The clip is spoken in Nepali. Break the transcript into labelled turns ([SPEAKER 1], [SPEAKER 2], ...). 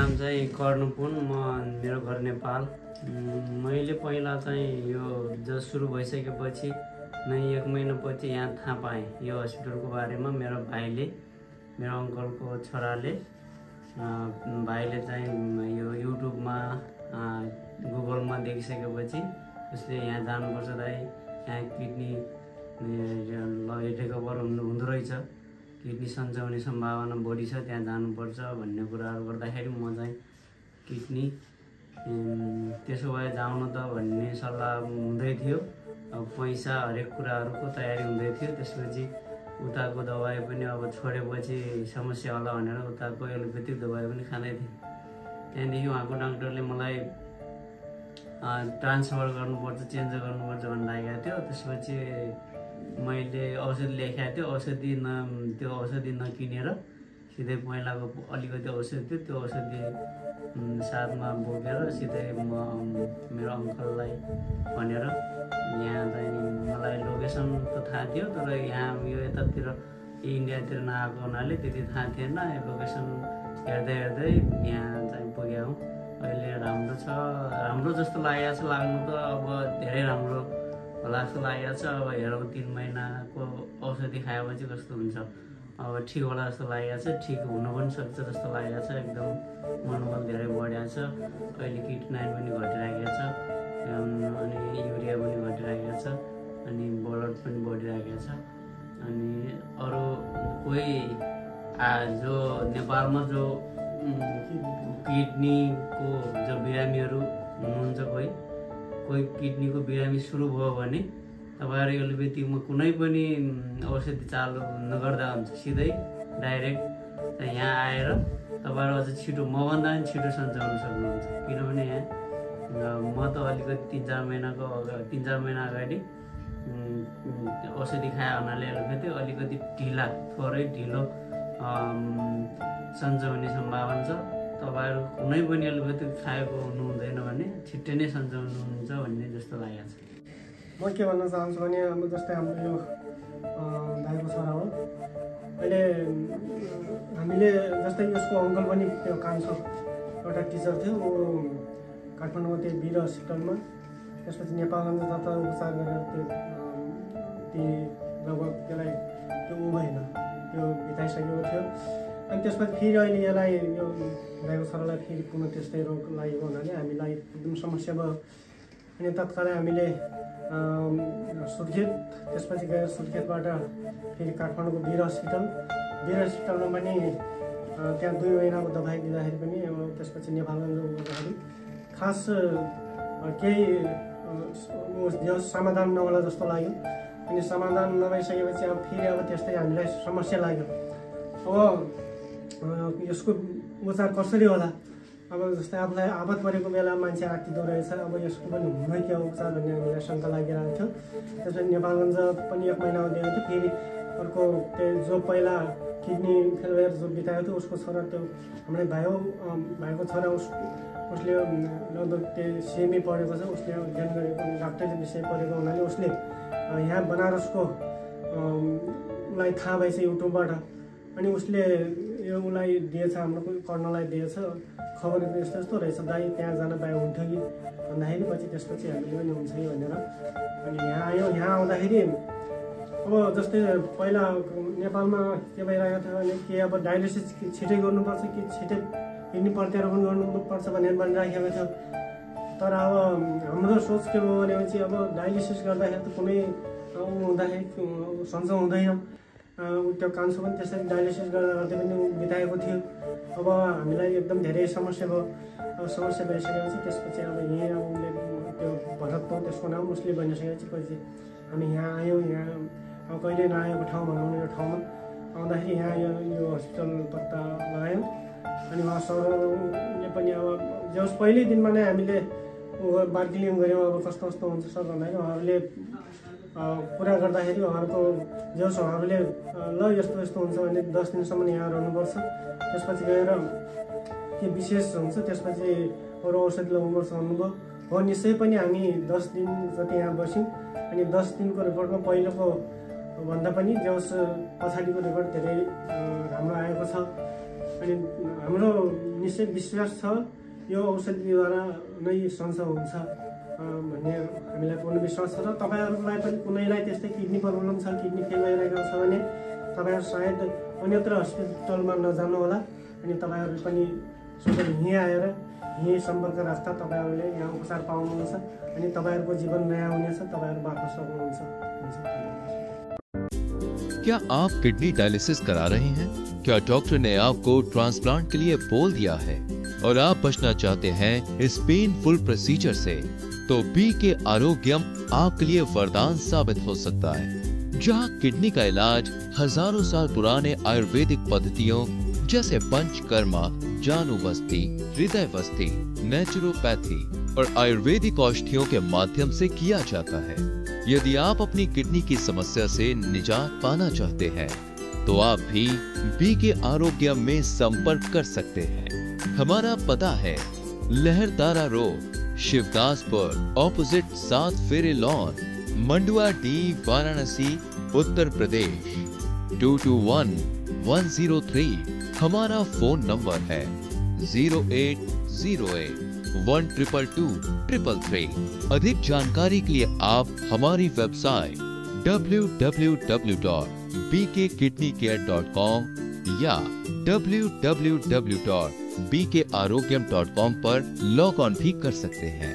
[SPEAKER 1] नाम चाहिँ कर्णपुन, मेरो घर नेपाल। मैले पहिला चाहिँ यो जब सुरु भइसकेपछि नै 1 महिनापछि यहाँ थाहा पाएँ यो हस्पिटलको बारेमा। मेरो भाइले, मेरो अङ्कलको छोराले, भाइले चाहिँ यो युट्युबमा गुगलमा देखिसकेपछि उसले यहाँ जानुपर्छ दाइ, यहाँ किडनी रिकभर हुँदो रहेछ, किडनी सन्चाउने सम्भावना बढी छ, त्यहाँ जानुपर्छ भन्ने कुराहरू गर्दाखेरि म चाहिँ किडनी त्यसो भए जाउन त भन्ने सल्लाह हुँदै थियो। अब पैसा हरेक कुराहरूको तयारी हुँदै थियो। त्यसपछि उताको दबाई पनि अब छोडेपछि समस्या होला भनेर उताको एलोपेथिक दबाई पनि खाँदै थिएँ। त्यहाँदेखि उहाँको डाक्टरले मलाई ट्रान्सफर गर्नुपर्छ, चेन्ज गर्नुपर्छ भनिरहेको थियो। त्यसपछि मैले औषधि लेखाएको थियो, त्यो औषधि नकिनेर सिधै पहिलाको अलिकति औषधि थियो, त्यो औषधि साथमा बोकेर सिधै म मेरो अङ्कललाई भनेर यहाँ चाहिँ मलाई लोकेसन त थाहा थियो, तर यहाँ यो यतातिर इन्डियातिर नआएको हुनाले त्यति थाहा थिएन। लोकेसन हेर्दै यहाँ चाहिँ पुग्यौँ। अहिले राम्रो छ, राम्रो जस्तो लागेको छ। लाग्नु त अब धेरै राम्रो होला जस्तो लागेको छ। अब हेरौँ 3 महिनाको औषधि खाएपछि कस्तो हुन्छ। अब ठिक होला जस्तो लागेको छ, ठिक हुन पनि सक्छ जस्तो लागेको छ। एकदम मनोबल धेरै बढेको छ। अहिले किटनाइन पनि घटिरहेको छ, अनि युरिया पनि घटिरहेको छ, अनि ब्लड पनि बढिरहेको छ। अनि अरू कोही जो नेपालमा जो किडनीको जो बिरामीहरू हुनुहुन्छ, कोही किडनीको बिरामी सुरु भयो भने तपाईँहरू एलोपेथीमा कुनै पनि औषधि चालु नगर्दा हुन्छ, सिधै डाइरेक्ट यहाँ आएर तपाईँहरू अझ छिटो, मभन्दा पनि छिटो सन्चाउन सक्नुहुन्छ। किनभने यहाँ म त अलिकति 3-4 महिना अगाडि औषधि खाए हुनाले एलोपेथी अलिकति थोरै ढिलो सन्चाउने सम्भावना छ। तपाईँहरू कुनै पनि एलोपेथी खाएको हुनुहुँदैन भने छिट्टै नै सन्चाउनुहुन्छ भन्ने जस्तो लागेको छ।
[SPEAKER 2] म के भन्न चाहन्छु भने अब जस्तै हाम्रो यो दाइको छोरा हो। अहिले हामीले जस्तै यसको अङ्कल पनि त्यो कान्छो एउटा टिचर थियो, ऊ काठमाडौँको त्यो वीर हस्पिटलमा, त्यसपछि नेपालमा जता उपचार गरेर त्यो लगभग त्यसलाई त्यो ऊ भएन, त्यो बिताइसकेको थियो। अनि त्यसपछि फेरि अहिले यसलाई यो दाइको छोरालाई फेरि पुनः त्यस्तै रोग लागेको हुनाले हामीलाई एकदम समस्या भयो। अनि तत्कालै हामीले सुर्खेत, त्यसपछि गएर सुर्खेतबाट फेरि काठमाडौँको वीर हस्पिटलमा पनि त्यहाँ 2 महिनाको दबाई दिँदाखेरि पनि त्यसपछि नेपालमा गर्दाखेरि खास केही समाधान नहोला जस्तो लाग्यो। अनि समाधान नभइसकेपछि अब फेरि अब त्यस्तै हामीलाई समस्या लाग्यो। अब यसको उपचार कसरी होला? अब जस्तै आफूलाई आपत परेको बेला मान्छे आत्तिदो रहेछ, अब यसको पनि हुँदैन क्या उपचार भन्ने हामीलाई शङ्का लागिरहेको थियो। त्यसपछि नेपालगञ्ज पनि 1 महिनामा दिएको थियो। फेरि अर्को त्यो जो पहिला किडनी फेल भएर जो बिताएको थियो उसको छोरा, त्यो हाम्रो भाइको छोरा, उसले लगभग त्यो सिएमए पढेको छ, उसले अध्ययन गरेको डाक्टरी विषय पढेको हुनाले उसले यहाँ बनारसको उसलाई थाहा भएछ युट्युबबाट। अनि उसले यो उसलाई दिएछ, हाम्रो कर्णलाई दिएछ खबर, यस्तो यस्तो रहेछ दाइ, त्यहाँ जान पाए हुन्थ्यो कि भन्दाखेरि पछि त्यसपछि हामीले पनि हुन्छ कि भनेर अनि यहाँ आयो। यहाँ आउँदाखेरि अब जस्तै पहिला नेपालमा के भइरहेको थियो भने के अब डायलिसिस छिटै गर्नुपर्छ कि छिटै किडनी प्रत्यारोपण गर्नुपर्छ भनेर भनिराखेको थियो। तर अब हाम्रो सोच के भयो भनेपछि अब डायलिसिस गर्दाखेरि त कुनै हुँदाखेरि सन्चो हुँदैन। त्यो कान्छो पनि त्यसरी डायलिसिस गर्दै पनि बिताएको थियो। अब हामीलाई एकदम धेरै समस्या भयो। अब समस्या भइसकेपछि त्यसपछि अब यहीँ अब उसले त्यो भरतको त्यसको नाम उसले भनिसकेपछि पछि हामी यहाँ आयौँ। यहाँ अब कहिले नआएको ठाउँ भनौँ यो ठाउँमा आउँदाखेरि यहाँ यो हस्पिटल पत्ता लगायौँ। अनि उहाँ सरले पनि अब जस पहिल्यै दिनमा नै हामीले बार्गेनिङ गऱ्यौँ, अब कस्तो कस्तो हुन्छ सर भन्दाखेरि उहाँहरूले कुरा गर्दाखेरि उहाँहरूको जस उहाँहरूले ल यस्तो यस्तो हुन्छ भने 10 दिनसम्म यहाँ रहनुपर्छ, त्यसपछि गएर के विशेष हुन्छ त्यसपछि अरू औषधि लगाउनुपर्छ भन्नुभयो। हो निश्चय पनि हामी 10 दिन जति यहाँ बस्यौँ। अनि 10 दिनको रिपोर्टमा पहिलोको भन्दा पनि जस पछाडिको रिपोर्ट धेरै राम्रो आएको छ। अनि हाम्रो निश्चय विश्वास छ यो औषधिद्वारा नै सन्चो हुन्छ भन्ने हामीलाई पूर्ण विश्वास छ। र तपाईँहरूलाई पनि कुनैलाई त्यस्तै किडनी प्रब्लम छ, किडनी फेल भइरहेको छ भने तपाईँहरू सायद अन्यत्र हस्पिटलमा नजानु होला। अनि तपाईँहरू पनि सोचेर यहीँ आएर यहीँ सम्पर्क राख्दा तपाईँहरूले यहाँ उपचार पाउनुहुन्छ अनि तपाईँहरूको जीवन नयाँ हुनेछ, तपाईँहरू बाँच्न सक्नुहुन्छ।
[SPEAKER 3] क्या आप किडनी डायलिसिस करा रहे हैं? क्या डॉक्टर ने आपको ट्रांसप्लांट के लिए बोल दिया है और आप बचना चाहते हैं इस पेनफुल प्रोसीजर से? तो बीके आरोग्यम आपके लिए वरदान साबित हो सकता है, जहां किडनी का इलाज हजारों साल पुराने आयुर्वेदिक पद्धतियों जैसे पंचकर्मा, जानुवस्ती, हृदयवस्ती, नेचुरोपैथी और आयुर्वेदिक औषधियों के माध्यम से किया जाता है। यदि आप अपनी किडनी की समस्या से निजात पाना चाहते हैं तो आप भी बीके आरोग्यम में संपर्क कर सकते हैं। हमारा पता है लहरदारा रोड, शिवदासपुर, ऑपोजिट 7 फेरे लॉन, मंडुआ डी, वाराणसी, उत्तर प्रदेश 221103। हमारा फोन नंबर है 0808122233। अधिक जानकारी के लिए आप हमारी वेबसाइट www.bkkidneycare.com या www.bkarogyam.com पर लॉग ऑन भी कर सकते हैं।